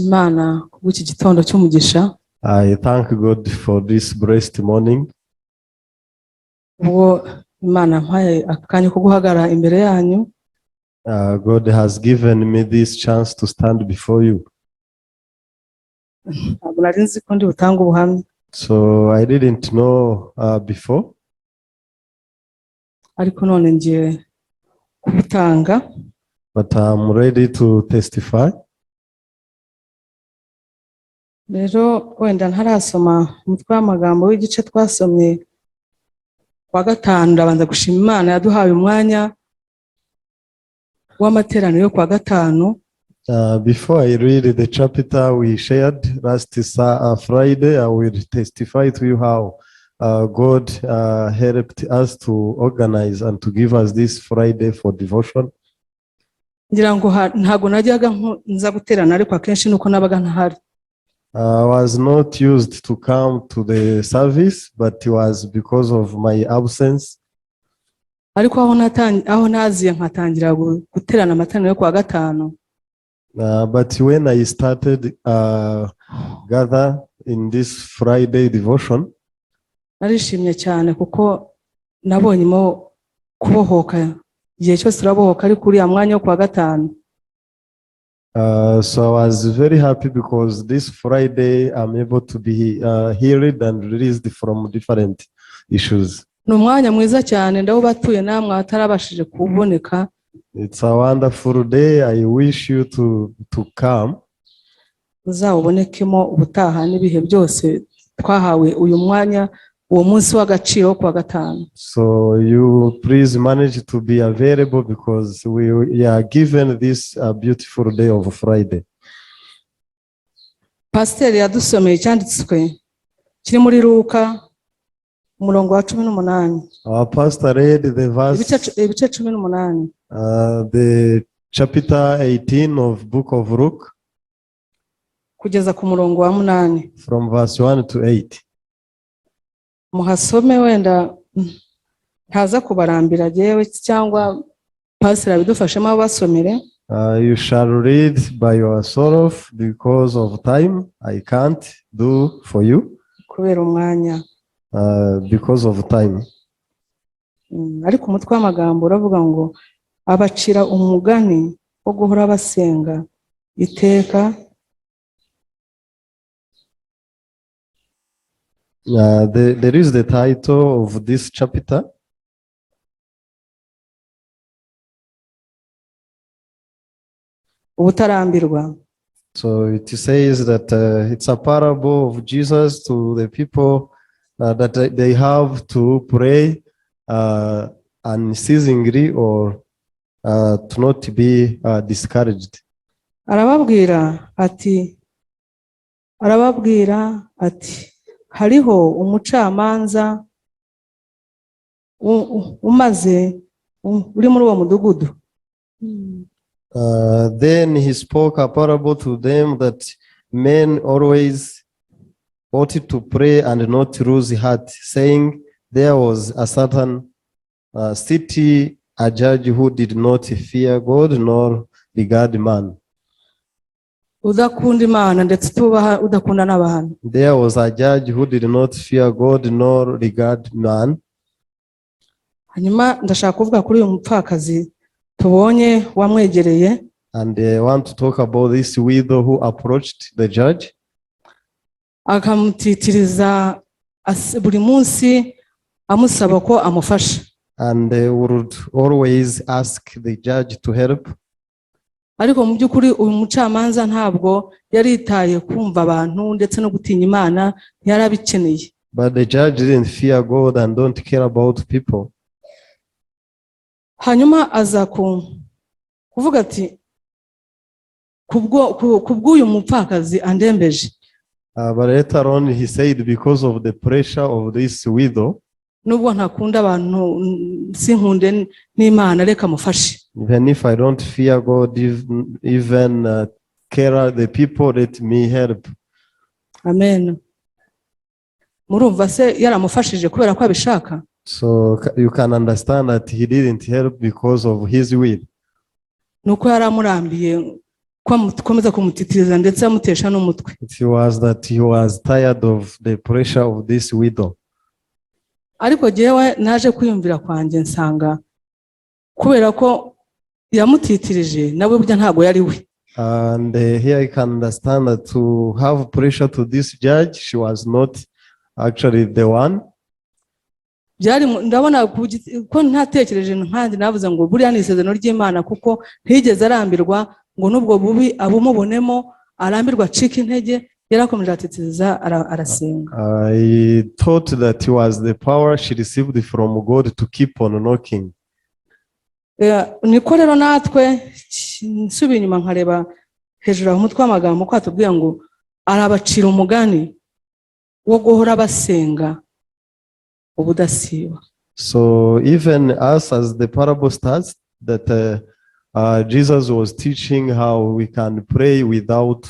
Imana kubw'iki gitondo cy'umugisha. I thank God for this blessed morning. Ubwo Imana yampaye akanya ko guhagarara imbere yanyu. God has given me this chance to stand before you. Ntabwo nari nzi ko ndi butange ubuhamya. So I didn't know before, ariko none ngiye kubutanga. But I'm ready to testify. Rero wenda ntarasoma umutwe w'amagambo w'igice twasomye wa gatanu, ndabanza gushima Imana yaduhaye umwanya w'amateraniro yo kuwa gatanu. Before I read the chapter we shared last Friday, I will testify to you how God helped us to organize and to give us this Friday for devotion. Ngira ngo ntabwo najyaga nza guterana, ariko akenshi nuko nabaga ntahari. I was not used to come to the service, but it was because of my absence. Ariko aho naziye nkatangira guterana amateraniro yo kuwa gatanu, But when I started gather in this Friday devotion, narishimye cyane kuko nabonyemo kubohoka. Igihe cyose urabohoka, ariko uriya mwanya wo kuwa gatanu, So I was very happy because this Friday I'm able to be healed and released from different issues. Ni umwanya mwiza cyane, ndawubatuye namwe abatarabashije kuboneka. It's a wonderful day. I wish you to come. Uzawubonekemo ubutaha n'ibihe byose twahawe uyu mwanya, uwo munsi w'agaciro wo kuwa gatanu. So you please manage to be available because we are given this beautiful day of Friday. Pasiteri yadusomeye icyanditswe kiri muri Luka, umurongo wa 18. Our pastor read the verse, Ibice 18. The chapter 18 of Book of Luke, kugeza ku murongo wa 8. From verse 1 to 8. Muhasome, wenda ntaza kubarambira jyewe cyangwa pasiteri abidufashemo abasomere. You shall read by yourself because of time. I can't do for you kubera umwanya. Because of time. Ariko umutwe w'amagambo uravuga ngo abacira umugani wo guhora basenga iteka. There is the title of this chapter. Ubutarambirwa. So it says that it's a parable of Jesus to the people that they have to pray unceasingly or to not be discouraged. Arababwira ati hariho umucamanza umaze uri muri uwo mudugudu. Then he spoke a parable to them that men always ought to pray and not lose heart, saying, "There was a certain city, a judge who did not fear God nor regard man." Udakunda Imana ndetse utubaha, udakunda n'abantu. There was a judge who did not fear God nor regard man. Hanyuma ndashaka kuvuga kuri uyu mupfakazi tubonye wamwegereye. And I want to talk about this widow who approached the judge. Akamutitiriza buri munsi amusaba ko amufasha. And they would always ask the judge to help. Ariko mu by'ukuri uyu mucamanza ntabwo yaritaye kumva abantu ndetse no gutinya Imana, ntiyari abikeneye. But the judge didn't fear God and don't care about people. Hanyuma aza kuvuga ati kubw'uyu mupfakazi andembeje, But later on, he said, because of the pressure of this widow, nubwo ntakunda abantu, sinkunde n'Imana, reka mufashe. Even if I don't fear God, even care the people, let me help. Amen. Murumva se yaramufashije kubera ko abishaka? So you can understand that he didn't help because of his will. Ni uko yari amurambiye Ko amukomeza kumutitiriza ndetse amutesha n'umutwe. It was that he was tired of the pressure of this widow. Ariko jyewe naje kwiyumvira kwanjye nsanga kubera ko yamutitirije nawe burya ntabwo yari we. And here I can understand that to have pressure to this judge, she was not actually the one. Byari ndabona ko ntatekereje nkanjye navuze ngo buriya ni isezerano ry'Imana kuko ntiyigeze arambirwa ngo n'ubwo bubi abumubonemo arambirwa acika intege yarakomeje atitiriza arasenga. I thought that it was the power she received from God to keep on knocking. Niko rero natwe nsubiye inyuma nkareba hejuru aho umutwe w'amagambo ko atubwiye ngo arabacira umugani wo guhora basenga ubudasiba. So even us, as the parable starts, that Jesus was teaching how we can pray without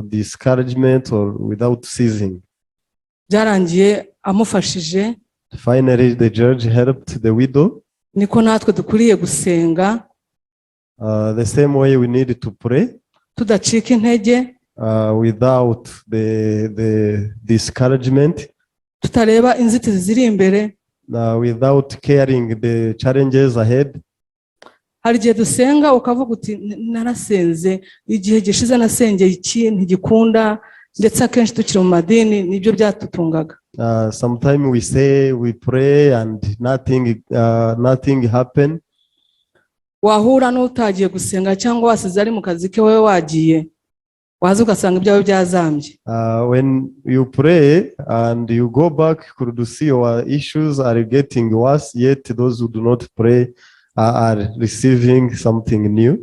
discouragement or without ceasing. Byarangiye amufashije. Finally, the judge helped the widow. Niko natwe dukwiriye gusenga The same way we need to pray tudacika intege without the discouragement, tutareba inzitizi ziri imbere. Without caring the challenges ahead. Hari igihe dusenga ukavuga uti "Narasenze igihe gishize nasengeye iki ntigikunda ndetse akenshi tukiri mu madini nibyo byatutungaga. Sometimes we say we pray and nothing happen. Wahura n'utagiye gusenga cyangwa wasize ari mu kazi ke wowe wagiye waza ugasanga ibyawe byazambye. When you pray and you go back, could see your issues are getting worse, yet those who do not pray are receiving something new.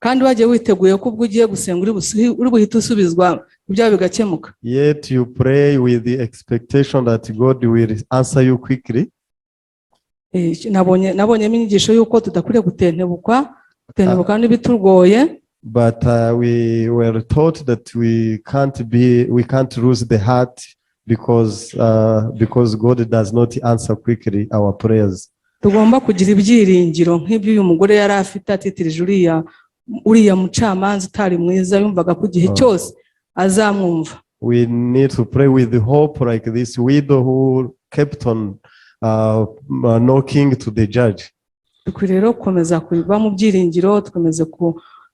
Kandi wagiye witeguye ko ubwo ugiye gusenga uri buhite usubizwa ibyawe bigakemuka. Yet you pray with the expectation that God will answer you quickly. Nabonyemo inyigisho y'uko tudakwiriye gutentebuka n'ibitugoye. But we were taught that we can't lose the heart because God does not answer quickly our prayers. Tugomba kugira ibyiringiro nk'ibyo uyu mugore yari afite atitirije uriya mucamanza utari mwiza yumvaga ko igihe cyose azamwumva. We need to pray with hope like this widow who kept on knocking to the judge. Dukwiriye rero gukomeza kuba mu byiringiro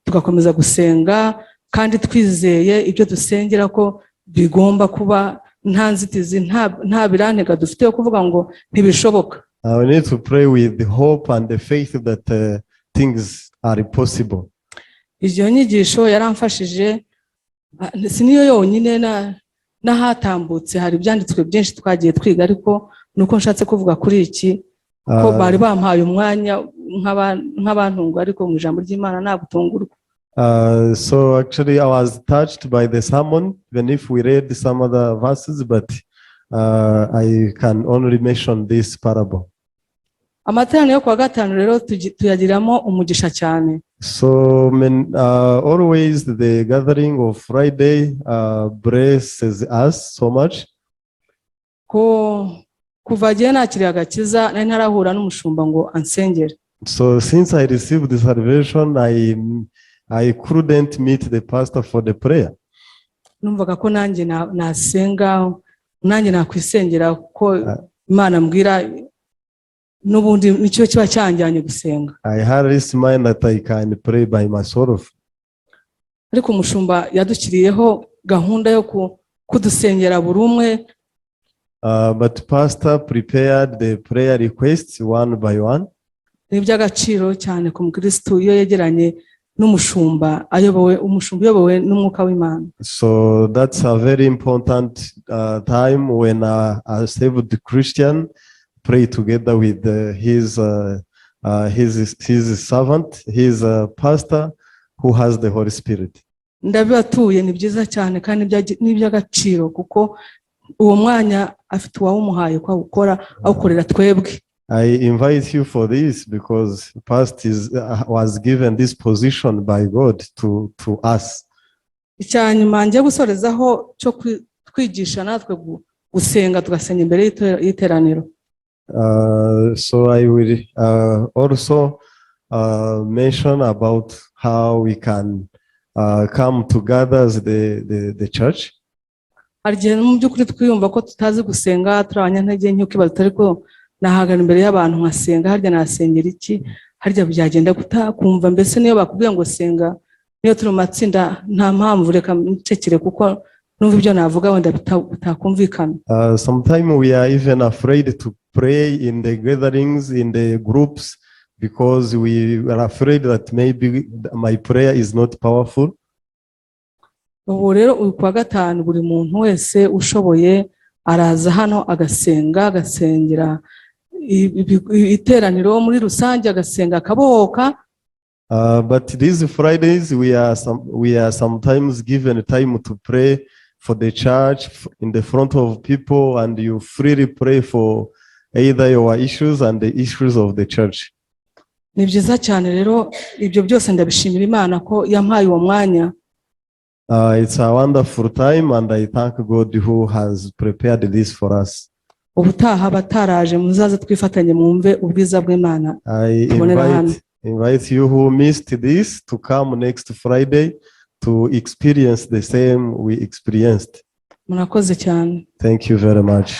tugakomeza gusenga kandi twizeye ibyo dusengera ko bigomba kuba nta nzitizi nta birantega dufite yo kuvuga ngo ntibishoboka. We need to pray with the hope and the faith that things are possible. Iyo nyigisho yaramfashije si niyo yonyine n'ahatambutse hari ibyanditswe byinshi twagiye twiga ariko nuko nshatse kuvuga kuri iki ko bari bampaye umwanya nk'abantungu ariko mu ijambo ry'Imana ntabwo utungurwa. So actually, I was touched by the sermon, even if we read some other verses, but I can only mention this parable. Amateraniro yo kuwa gatanu rero tuyagiramo umugisha cyane. So man, always the gathering of Friday blesses us so much. Ko kuva agiye nakiriye agakiza nari ntarahura n'umushumba ngo ansengere. So since I received the salvation, I couldn't meet the pastor for the prayer. Numvaga ko nanjye nasenga nanjye nakwisengera kuko Imana mbwira n'ubundi nicyo kiba cyanjyanye gusenga. I had this mind that I can pray by myself. Ariko umushumba yadushyiriyeho gahunda yo kudusengera buri umwe. But pastor prepared the prayer requests one by one. Ni iby'agaciro cyane ku mukirisitu iyo yegeranye n'umushumba ayobowe umushumba uyobowe n'umwuka w'Imana. So that's a very important time when a saved Christian pray together with his servant, his pastor, who has the Holy Spirit. Ndabibatuye ni byiza cyane kandi ni iby'agaciro kuko uwo mwanya afite uwawumuhaye ko awukora awukorera twebwe. I invite you for this because pastor was given this position by God to us. Icya nyuma ngiye gusorezaho cyo kwigisha natwe gusenga tugasenga imbere y'iteraniro. So I will also mention about how we can come together as the church. Hari igihe mu by'ukuri twiyumva ko tutazi gusenga, turi abanyantege nke, ukibaza, ariko nahagana imbere y'abantu nkasenga, harya nasengera iki? Harya byagenda guta? Kumva mbese niyo bakubwiye ngo senga, niyo turi mu matsinda, nta mpamvu, reka ncecekere kuko numva ibyo navuga wenda bitakumvikana. Sometimes we are even afraid to pray in the gatherings, in the groups, because we are afraid that maybe my prayer is not powerful. Ubu rero uyu kuwa gatanu buri muntu wese ushoboye araza hano agasenga, agasengera iteraniro muri rusange, agasenga akabohoka. But these Fridays, we are sometimes given time to pray for the church in the front of people, and you freely pray for either your issues and the issues of the church. Ni byiza cyane rero, ibyo byose ndabishimira Imana ko yampaye uwo mwanya. It's a wonderful time, and I thank God who has prepared this for us. Ubutaha abataraje muzaze twifatanye mwumve ubwiza bw'Imana I tubonera hano. invite you who missed this to come next Friday to experience the same we experienced. Murakoze cyane. Thank you very much.